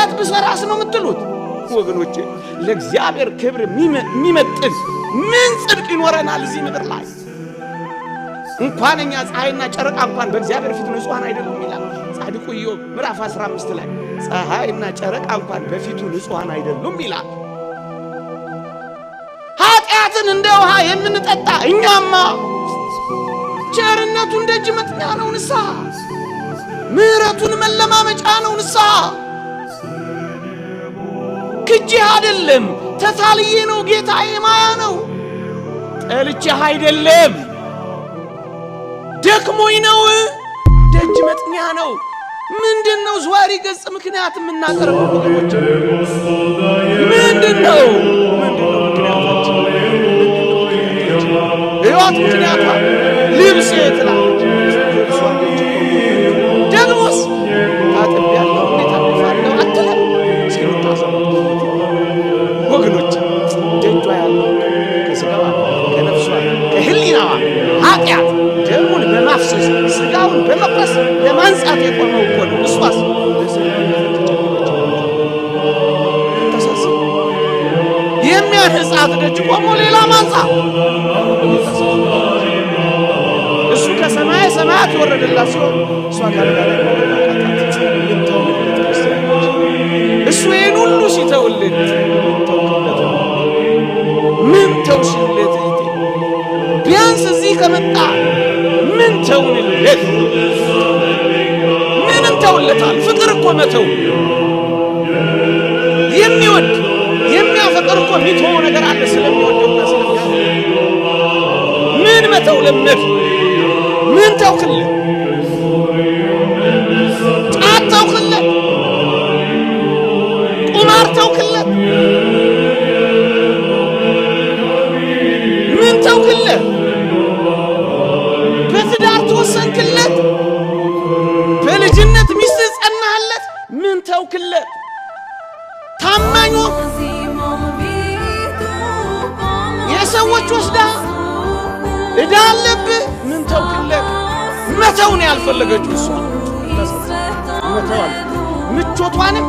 ኃጢአት ብሰራስ ነው የምትሉት? ወገኖቼ ለእግዚአብሔር ክብር የሚመጥን ምን ጽድቅ ይኖረናል እዚህ ምድር ላይ? እንኳን እኛ ፀሐይና ጨረቃ እንኳን በእግዚአብሔር ፊት ንጹሐን አይደሉም ይላል ጻድቁ ኢዮብ ምዕራፍ 15 ላይ። ፀሐይና ጨረቃ እንኳን በፊቱ ንጹሐን አይደሉም ይላል። ኃጢአትን እንደ ውሃ የምንጠጣ እኛማ ቸርነቱ እንደ እጅ መጥኛ ነው ንስሐ፣ ምሕረቱን መለማመጫ ነው ንስሐ። ክጄህ አይደለም፣ ተታልዬ ነው ጌታዬ፣ ማያ ነው። ጠልቼህ አይደለም፣ ደክሞኝ ነው፣ ደጅ መጥኛ ነው። ምንድን ነው ዘዋሪ ገጽ ምክንያት የምናቀርበው ወገኖች? ምንድን ነው ምክንያታችን? ሕይወት ምክንያቷ ልብሴ ትላለች። ልብሷ ደግሞስ ታጥቤያለሁ እንዴት አድፋለሁ አትልም። እስኪ እንታዘብ ወገኖች። ደጇ ያለው ከስጋዋ፣ ከነፍሷ፣ ከሕሊናዋ ኃጢአት ደሙን በማፍሰስ ስጋውን በመቁረስ ለማንጻት የቆመው እኮ ነው። እሷስ ተሳስብ የሚያነጻት ደጅ ቆሞ ሌላ ማንጻት። እሱ ከሰማይ ሰማያት የወረደላት ሲሆን እሷ ካልጋ ላይ መውረድ አቃታት። ምን ተውንለት ክርስቲያኖች? እሱ ይህን ሁሉ ሲተውልን ምን ተውክለት? ምን ተውሽለት? እህቴ ቢያንስ እዚህ ከመጣ ምን ተውንለት? ምን እንተውለታል? ፍቅር እኮ መተው፣ የሚወድ የሚያፈቅር እኮ የሚተወው ነገር አለ። ስለሚወደውና ስለሚያፈቅር ምን መተው ለመድ? ምን ተውክለት? ጫት ተውክለት፣ ቁማር ተውክለት፣ ምን ተውክለት? በትዳር ተወሰንክለት፣ በልጅነት ሚስት ጸናህለት፣ ምን ተውክለት? ታማኝ ሆንክ፣ የሰዎች ወስዳ ዕዳ አለብህ፣ ምን ተውክለት? መተው ነው ያልፈለገችው እሷ። መተው አለ ምቾቷንም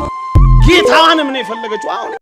ጌታዋንም ነው የፈለገችው። አሁን